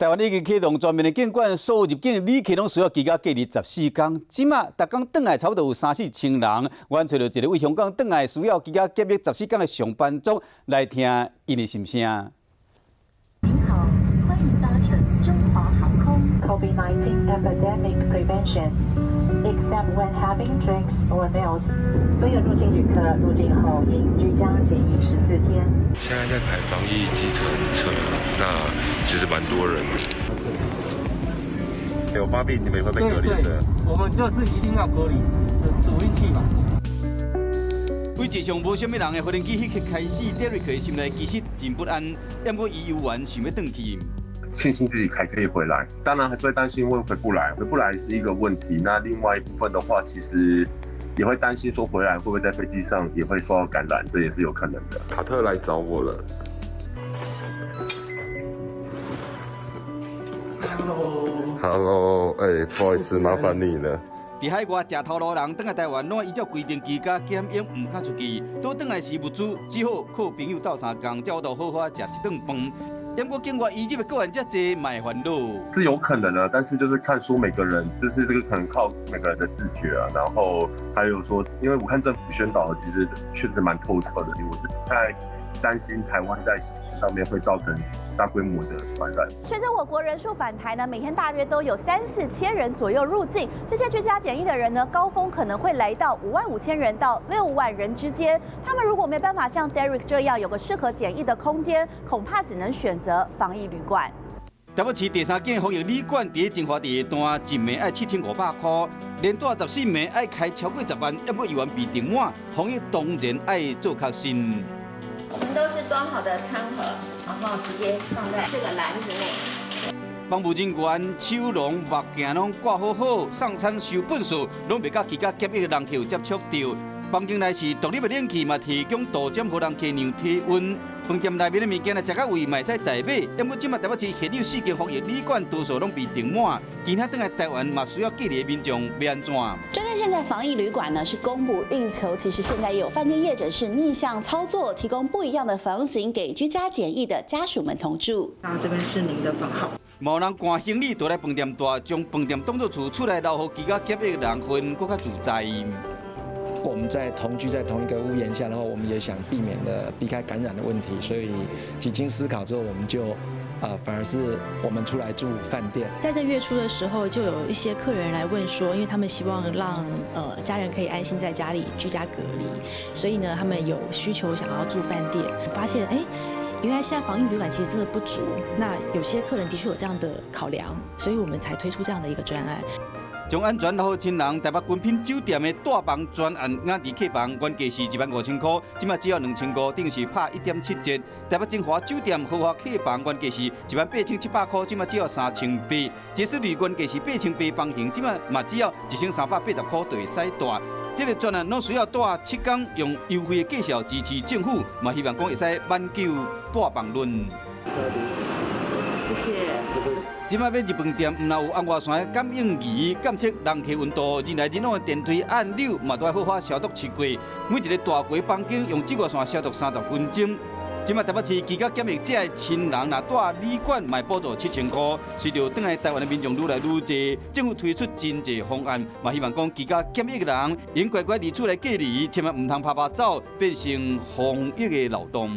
台灣已經啟動全面的監管，所有入境旅客攏需要居家隔離14天。這馬逐工轉來差不多有三四千人，阮揣著一個對香港轉來需要居家檢疫十四天的上班族來聽𪜶的心聲。您好，歡迎搭乘中華航空。 COVID-19 epidemic prevention, except when having drinks or meals. 所有入境旅客入境後應居家檢疫14天。現在在排防疫計程車，那其實蠻多人。有發病，你們也會被隔離的。我們就是一定要隔離，賭運氣嘛。飛機上無啥物人的無人機彼刻開始，Derek 的心內其實真不安，不過伊猶原想欲轉去。慶幸自己還可以回來，當然還是會擔心會回不來，回不來是一個問題。那另外一部分的話，其實也會擔心說回來會不會在飛機上也會受到感染，這也是有可能的。卡特來找我了。 Hello，Hello，哎，不好意思，麻煩你了。佇海外食頭路人轉來台灣，攏依照規定居家檢疫，毋通出去。倒轉來時物資只好靠朋友鬥相共，才有法度好好食一頓飯。不過境外移入的個案遮濟，嘛會煩惱。是有可能的，但是就是看說每個人，就是這個可能靠每個人的自覺啊。然後還有說，因為我看政府宣導其實確實蠻透徹的，我是不太擔心台灣在上面會造成大規模的傳染。隨着我國人數反彈呢，每天大約都有三四千人左右入境。這些居家檢疫的人呢，高峰可能會來到5萬5千人到6萬人之間。他們如果沒辦法像 Derek 這樣有個適合檢疫的空間，恐怕只能選擇防疫旅館。台北市第三間防疫旅館佇精華地段，一暝愛7500塊，連蹛14暝愛開超過10萬，猶閣猶原被訂滿，防疫當然愛做較深。我們都是裝好的餐盒，然後直接放在這個籃子內。防務人員手籠、目鏡攏掛好好，送餐收糞掃，攏袂佮其他檢疫的人客有接觸著。房間內是獨立的冷氣，嘛提供度針予人客量體溫。飯店內面的物件若食到胃，嘛會使代買。不過這馬台北市現有四間防疫旅館，多數攏被訂滿。其他轉來台灣嘛需要隔離的民眾欲按怎？針對現在防疫旅館呢是供不應求，其實現在也有飯店業者是逆向操作，提供不一樣的房型給居家檢疫的家屬們同住。那這邊是您的房號。無人搬行李就來飯店蹛，將飯店當作厝，厝內留予居家檢疫的人分閣較自在。我們在同居在同一個屋檐下的話，我們也想避免的避開感染的問題，所以幾經思考之後，我們就反而是我們出來住飯店。在這月初的時候，就有一些客人來問說，因為他們希望讓家人可以安心在家裡居家隔離，所以呢，他們有需求想要住飯店，發現哎，原來現在防疫旅館其實真的不足，那有些客人的確有這樣的考量，所以我們才推出這樣的一個專案。將安全留予親人，台北雲品酒店的帶房專案雅致客房，原價是1萬5千塊，這馬只要2500，等於是拍1.7折。台北晶華酒店豪華客房原價是1萬8700塊，這馬只要3800。捷絲旅原價是8800房型，這馬嘛只要1380塊就會使蹛。這個專案攏需要蹛7工，用優惠的價數支持政府，嘛希望講會使挽救帶房率。謝謝。這馬欲入飯店，毋但有紅外線感應儀監測人客溫度，人來人往的電梯按鈕嘛都愛好好消毒試過。每一個大櫃房間用紫外線消毒30分鐘。這馬台北市居家檢疫這的親人，若蹛旅館，嘛會補助7000塊。隨著轉來台灣的民眾愈來愈濟，政府推出真濟方案，嘛希望講居家檢疫的人，𪜶乖乖佇厝內隔離，千萬毋通趴趴走，變成防疫的漏洞。